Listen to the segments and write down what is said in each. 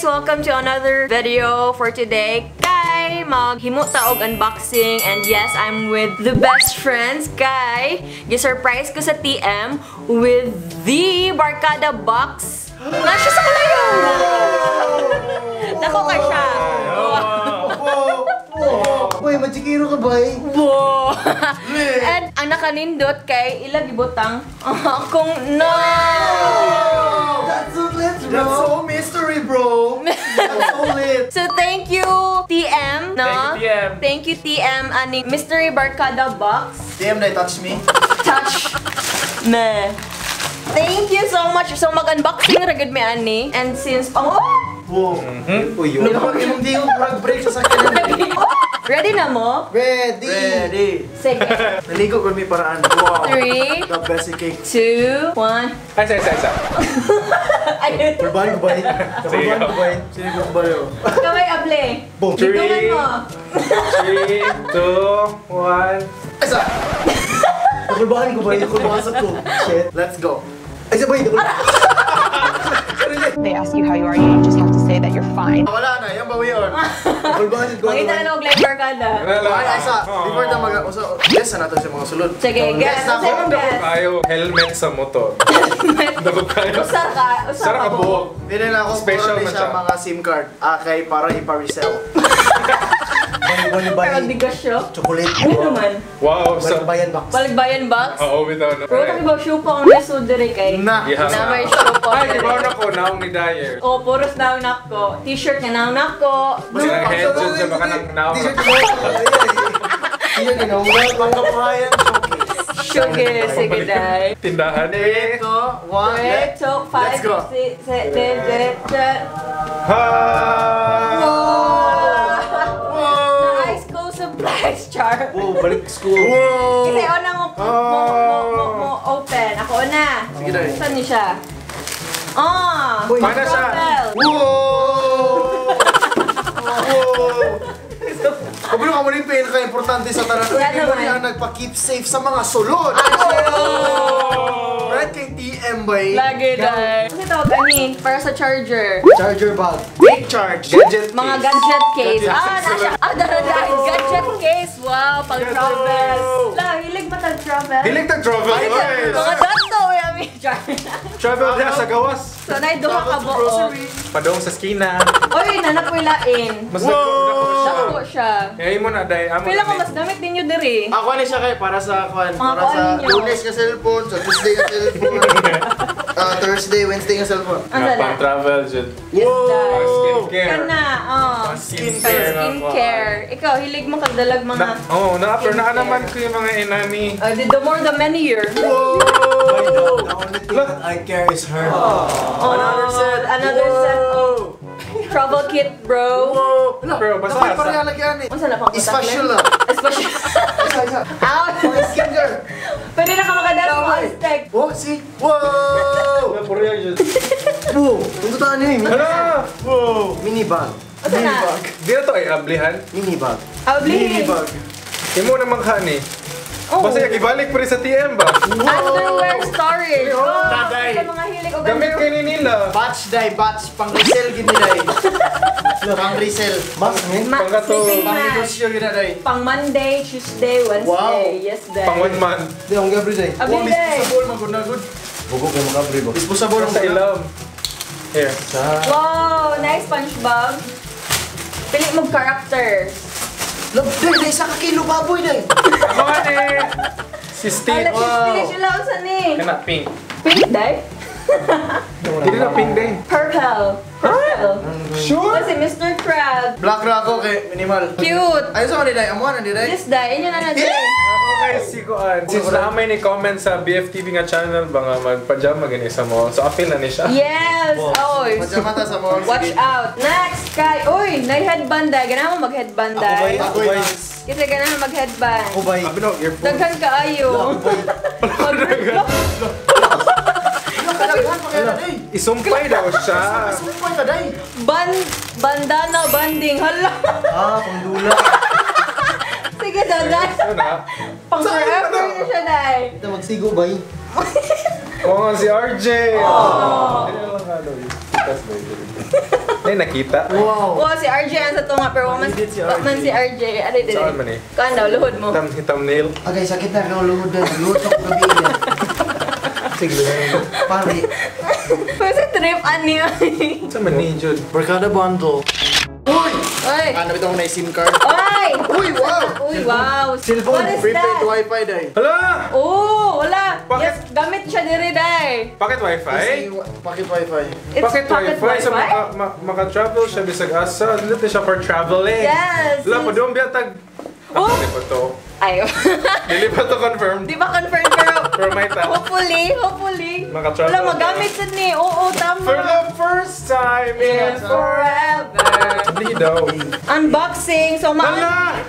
Chicks! Welcome to another video for today. Kay maghimo ta og unboxing and yes, I'm with the best friends. Kay gi-surprise ko sa TM with the Barkada box. Na siya sa kalayo! Dako ka siya. Uy, magsikiro ka ba eh? Wow! And ang nakanindot kay ila gibutang kung no! That's so lit, bro! That's so mystery, bro! That's so lit! So thank you, TM, no? Thank you, TM. Thank you, TM, aning Mystery Barkada box. TM na touch me. Touch me. Thank you so much. So mag-unboxing ra gud mi ani. And since oh, Wow. Uy, yun. Imong di ko break sa sakyanan. Ready na mo? Ready! Ready. Sige. Naligo ko mi paraan. Wow. 3, The best cake. 2, 1. Ay, isa, isa, isa. Ayun. Kurban ko ba eh? Kurban ko ba eh? Sino ko ba yun? Kamay able. Boom. Gitungan mo. 3, 2, 1. Isa! Nakulbahan ko ba eh? Nakulbahan sa ko. Shit. Let's go. Ay, sabay! They ask you how you are, you just have to say that you're fine. Wala na, yan ba yun? Nakulbahan ko. Mangita na og like barkada. Ay, isa. Before ta mag... Guess na nato sa mga sulod. Sige, guess. Guess na Ano ako. sa Dako guess? kayo, helmet sa motor. Dako kayo. Usa ka. Usa Sara ka ka buhok. Pili na ako Special special man siya siya. mga SIM card. Akay para ipa-resell. Bali, Pero bali. negosyo. Chocolate. Ano naman? Wow, sa... Balikbayan box. Balikbayan box? Oo, bitaw na. Pero kami ba siupaw ang lisod diri kay? Na. Yeah. Na may siupaw. Ay, gibaw na ko, naong ni Dyer. Oh, puros naong nako. T-shirt nga naong nako. Sila head dyan sa baka nang naong. T-shirt ko. T-shirt ko. Pangkabuhayan showcase. Sugar, sige day. Tindahan eh. 3, 2, 1, 3, 2, 5, Let's go. 6, 7, 8, 9. Ha! Na high school supplies char. Wow, balik school. Wow! Kasi una mo open. Ako una. Sige, day. Saan niya siya? Ah! Uy, Paano siya? Travel. Wow! Wow! Kabalo ka mo rin pinaka-importante sa tanan. Wala Uy, mo naman. rin ang nagpa-keep safe sa mga sulod. Right kay TM ba eh? Lagi day. Kasi tawag ani para sa charger. Charger bag. Big charge. Gadget Mga case. gadget case. Gadget Ah, case. na siya. Ah, dahil gadget case. Wow, pang travel. La, hilig ba tag travel? Hilig tag travel. Ay, Oy. mga dato, we ami. Char. Travel diha sa gawas. So, nay duha ka Travel to buok. grocery. Padong sa skina. Oy, nanapoy lain. Mas dako siya. Dako siya. Kaya mo na day amo. Pila ko mas damit ninyo diri. Ako ni siya kay para sa kwan, Mga para sa kuan ninyo. Lunes nga cellphone, sa Tuesday nga cellphone, Thursday, Wednesday nga cellphone. Ang sala. Pang travel jud. Yes, Pang day. skincare. Kana, oh. Pang skincare. Skincare. Ikaw, hilig mo kagdalag mga Na, oh, na pero naa naman ko yung mga inani. The more the merrier. The only thing that I care is her. Oh, Another set. Another set of travel kit, bro. Whoa! Wala, Pero basta- dapat pareha lagi ani. Unsa na pang Espasyo lang. Espasyo. Isa, isa. Out. Pang skincare. Pwede na ka makadala mo Aztec. Oh, see? Whoa! Puro jud. Wow! Ang totoo niya eh. Hala! Whoa! Mini bag. Unsa na? Di na to ay ablihan. Mini bag. Abli. Mini bag. Imo naman ka ni. Oh. Basta ibalik pa rin sa TM ba? Underwear storage. Oh, Tatay. sa mga hilig og Gamit underwear. kay ni nila. Batch day, batch. Pang resell gini day. Pang resell. Mask, man. Ma Pangkato. sleeping Pang mask. negosyo gini day. Pang Monday, Tuesday, Wednesday. Wow. Yes, day. Pang one month. Hindi, akong gabri day. Abli Oh, day. disposable man good na good. Bugok yung mga gabri ba? Disposable Sa ilam. Here. Wow, nice SpongeBob. Pili mo characters. Love, day, day, isa ka kilo baboy day. Ako ni. Si Steve. Alex, wow. Stitch sila unsa ni? Kana pink. Pink day? Dili na pink day. Purple. Purple. Sure. Kasi Mr. Crab. Black ra ako kay minimal. Cute. Ayun sa man day, amo na day. Yes, day. Inyo na na day. Ako kay si Kuan. Since naamay ni comment sa BFTV nga channel ba nga magpajama gani sa mall. So apil na ni siya. Yes. Oy. Pajama ta sa mall. Watch out. Next kay uy, nay headband day. Ganahan mo mag-headband Ako ba day. Ako ba Kasi ganahan mag-headband. Ako ba Abi no earphone. Daghan kaayo. Mag- Daghan pa kaya day. Isumpay daw siya. Sumpay ka day. Bandana banding. Hala. Ah, pangdula. Sige daw, day. Ano na? Pang forever na siya, day. Ito magsigo ba Oo nga si RJ. Oh. Dili lang halo. Tas ba? Ay, nakita. Wow! Wow, si RJ ang sa tunga, pero waman Hindi si RJ. man si RJ. Ano dili? Saan man eh? Kuan daw, luhod mo. Thumbnail. Okay, sakit na ako luhod na. Luhod ako gabi niya. Sige lang. Pare. Pero sa trip, ani. Sa man ni Jude? Barkada bundle. Uy! Oy! Ano ito na SIM card? Oy! Uy, wow! Uy, wow! Cellphone, What is Prepaid that? wifi day. Hala! Oh, wala! Bakit? Yes, gamit siya diri, day. Pocket wifi? Pocket wifi. It's Pocket wifi? So maka-travel siya bisag asa. Dito siya for traveling. Yes! Wala pa doon biya tag. Oh! Dili pa to. Ay. Dili pa to confirmed. Di ba confirmed pero Pero may ta. hopefully, hopefully. Maka-travel. Wala, magamit sad ni. Oo, tama. For the first time in forever. Hindi daw. Unboxing. So maan Hala!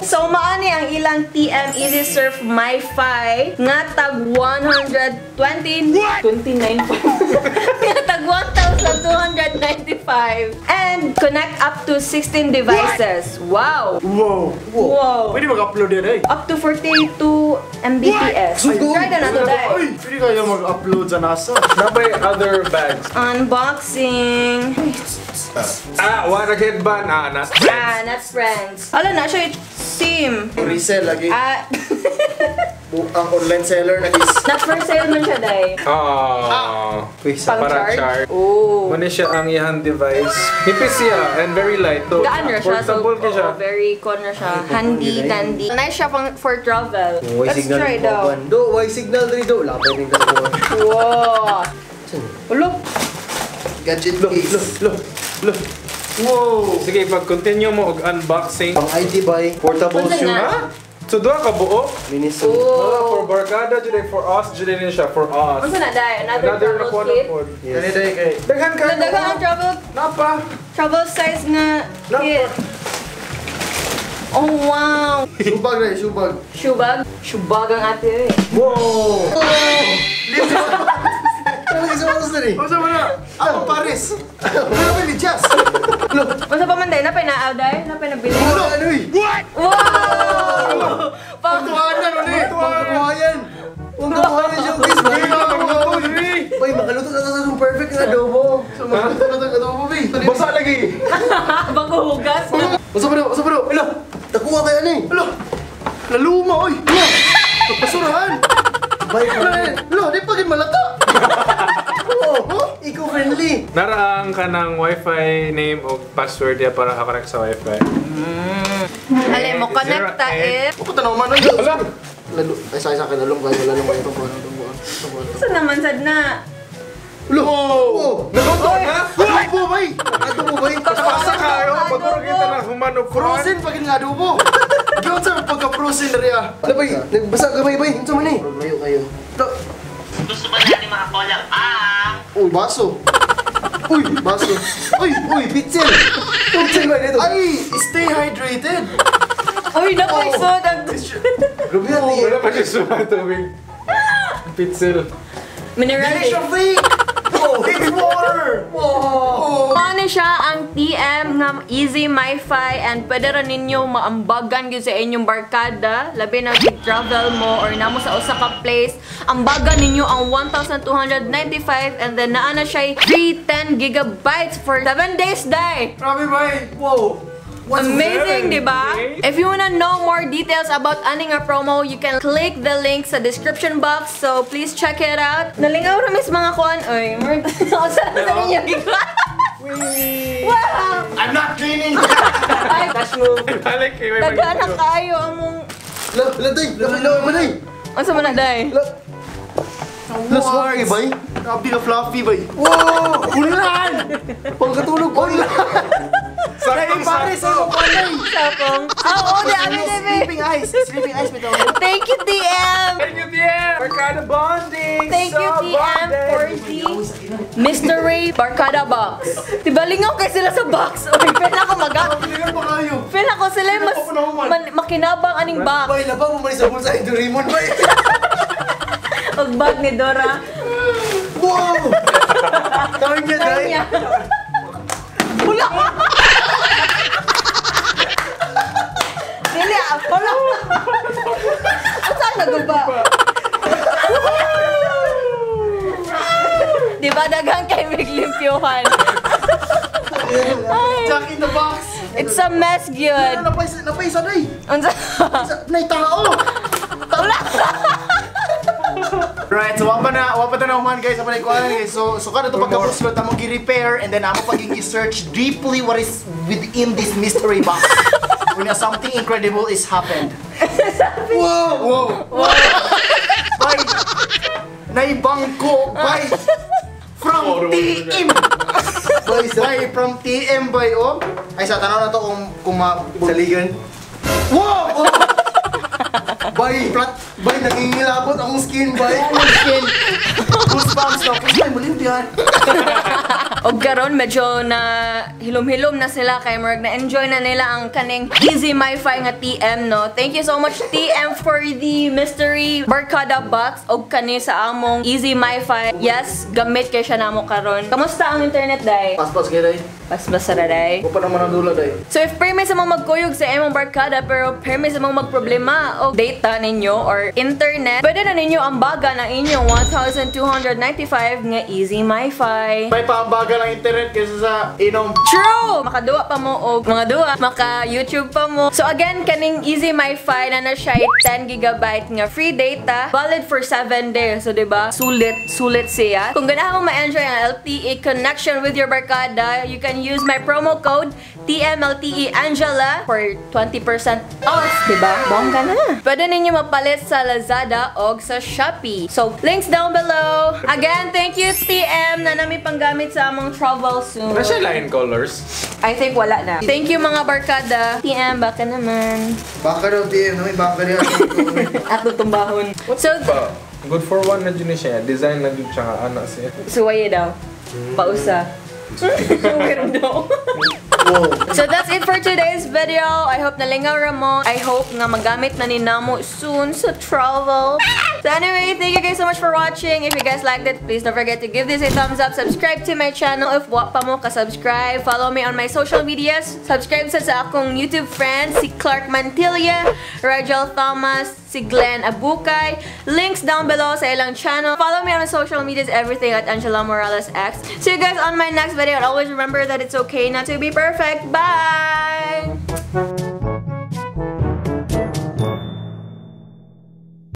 So maani ang ilang TM Easy Surf MiFi nga tag 120 29 nga tag 1,295 and connect up to 16 devices. Wow. Wow! Wow. Pwede mag-upload yan eh. Up to 42 Mbps. Try na nato dai. Uy! Pwede kayo mag-upload sa NASA. Nabay other bags. Unboxing. Ah, what a headband. Ah, not friends. Ah, not friends. Ala na siya team. Resell lagi. Ah, Ang online seller na is. not for sale man siya dai. Ah. Pang Para charge. charge. Oh. Muna siya ang iyang device. Nipis siya and very light. So, Gaan ra siya. So, portable kay siya. oo, very con ra siya. Handy, dandy. Nice siya pang for travel. Why Let's signal try daw. Do, why signal diri do? Wala pa rin kasi. Wow. Ulo. Gadget case. Look, look. Wow! Sige, pag-continue mo og unboxing. Pang ID by Portable Unsa shoe. na? Ha? So, duha ka buo? Miniso. Oh, for Oh. barkada, jud for us, jud din siya, for us. Unsa na dai? Another, Another na travel kuha na kit. pod. Yes. Kani day kay. Daghan ka. Daghan ang travel Napa. travel size nga Napa. kit. Oh wow. Shubag na, shubag. Shubag. Shubag ang ate. Eh. Wow! Ano kasi oras na rin? Unsa man na? Ako Paris! Ano ba ni Jazz? Unsa pa man dai? Napay naaw dai? Napay nabili? Ano? Ano eh? Wow! Pang Tuwanan ulit! Pangkabuhayan! Pangkabuhayan showcase ba? Uy, makaluto na sa perfect na adobo. So magluto na itong adobo, bay. Basa lagi. bago hugas. Usa pa daw, usa pa daw. Ala, nakuha kayo ano eh. Ala! Laluma, oy! Ala! Basurahan! Bay, Ala, ala, di pa gid malata! Oo, eco-friendly. Naraang ka ng wifi name o password niya para ka-connect sa wifi. Ale mo connect ta eh. Pupunta na man, oy! Ala! Lalo, ay sa akin, lalong kayo, lalong kayo, itong buwan, itong buwan, itong buwan. Sa naman sad na. Ulo! Oh! Naluto na! Adobo, bay! Adobo ba yun? Pasa kayo! Paguro kita na human og kuran. Frozen pa gid nga adobo! Gawin sa pagka-frozen na riya. Ano ba yun? Nagbasa ka ba yun? Unsa man eh? Layo kayo. Gusto ba natin makakolab ang Uy, baso. Uy, baso. Uy, uy, pitzel. Pitzel ba dito? Ay! Stay hydrated! Uy, napay sod ang Grabe yan eh. Wala pa siya sumatubig. Pitzel. mineral. Dili siya fake! Oh, it's water! Wow! Paano siya ang TM nga Easy MiFi and pwede ra ninyo maambagan gyud sa inyong barkada labi na big travel mo or namo sa usa ka place, ambagan ninyo ang 1,295 and then naa na siya 310 gigabytes for 7 days day. Grabe, bay! Wow! Amazing, di ba? Okay. If you wanna know more details about ani nga promo, you can click the link sa description box. So please check it out. Nalingaw ra mis mga kuan oy. Sa sa ninyo gikuan. Wow! I'm not cleaning! Ay, dash move. Balik kay may Daghan na kaayo among La, la, day! La, la, la, day! Unsa man na day? La, la, sorry, bay! Grabe ka fluffy, bay! Wow! Ulan! Pangkatulog, ulan! Saktong Paris, sakto. ay mo Sapong. Ah, oo, di abi di abi. Sleeping eyes! Sleeping eyes, bitaw. Thank you, TM. Thank you, TM! Barkada bonding! Thank you, So TM, bonded. for the Mystery Barkada Box. Diba, lingaw kay sila sa box. Oy, feel ako maga. Pilihan pa kayo! Feel ako sila yung mas makinabang aning box. Bay, labang mo man sa bulsa ay Doraemon, bay! Og bag ni Dora. Wow! Tawag niya, day! Kanya. Wala. Dili, ah, wala. Asa naguba? Di ba daghang kay libre? Thank. Jack in the Box! It's a mess, gyud. Ano, napay isa day! Unsa? Nay tao! Wala! Right, so wa pa na human, guys, sa kuan, guys. So kada to pagkapuslot amo gi-repair and then amo paging gi-search deeply what is within this mystery box. When something incredible is happened. Wow! Whoa! Bay! Naibangko, bay! From TM! Bay, sa Bay, from TM, bay, oh! Ay, sa tanaw na to kung ma. Saligan. Wow! Oh! Bay, Plat! bay, nangingilabot akong skin, bay. Oh, skin! Goosebumps na. Kasi ay, mulim diyan. Og karon medyo na hilom-hilom na sila kay murag na enjoy na nila ang kaning Easy MiFi nga TM, no. Thank you so much, TM, for the mystery Barkada box og kani sa among Easy MiFi. Yes, gamit kay siya namo karon. Kamusta ang internet, day? Paspas kayo, day. Paspas ra, day. Wa pa naman ang dula, day. So if permi sa mong magkuyog sa imong barkada pero permi sa mong magproblema og data ninyo or internet, pwede na ninyo ambaga ng inyong 1,295 nga Easy MiFi. May paambaga lang internet kaysa sa inom. True! Makaduwa pa mo og mga duwa, maka YouTube pa mo. So again, kaning Easy MiFi na na siya 10 gigabyte nga free data, valid for 7 days. So diba? Sulit, sulit siya. Kung ganahan mo ma-enjoy ang LTE connection with your barkada, you can use my promo code TMLTE Angela for 20% off, diba? Bongga na. Pwede ninyo mapalit sa Lazada o sa Shopee. So, links down below. Again, thank you, TM, na nami panggamit sa among travel soon. Wala siya line colors. I think wala na. Thank you, mga barkada. TM, baka naman. Baka daw, TM. No? May baka niya. Ato tumbahon. So, Pa, good for one na dyan siya. Design na dyan siya nga anak siya. Suwaye daw. Pausa. Weirdo. So that's it for today's video. I hope nalingaw ra mo. I hope nga magamit na ni namo soon sa travel. So anyway, thank you guys so much for watching. If you guys liked it, please don't forget to give this a thumbs up. Subscribe to my channel if wa pa mo ka-subscribe. Follow me on my social medias. Subscribe sa akong YouTube friends, si Clark Mantilla, Rigel Thomas, si Glenn Abukay. Links down below sa ilang channel. Follow me on my social medias, everything at Angela Morales X. See you guys on my next video. And always remember that it's okay not to be perfect. Bye!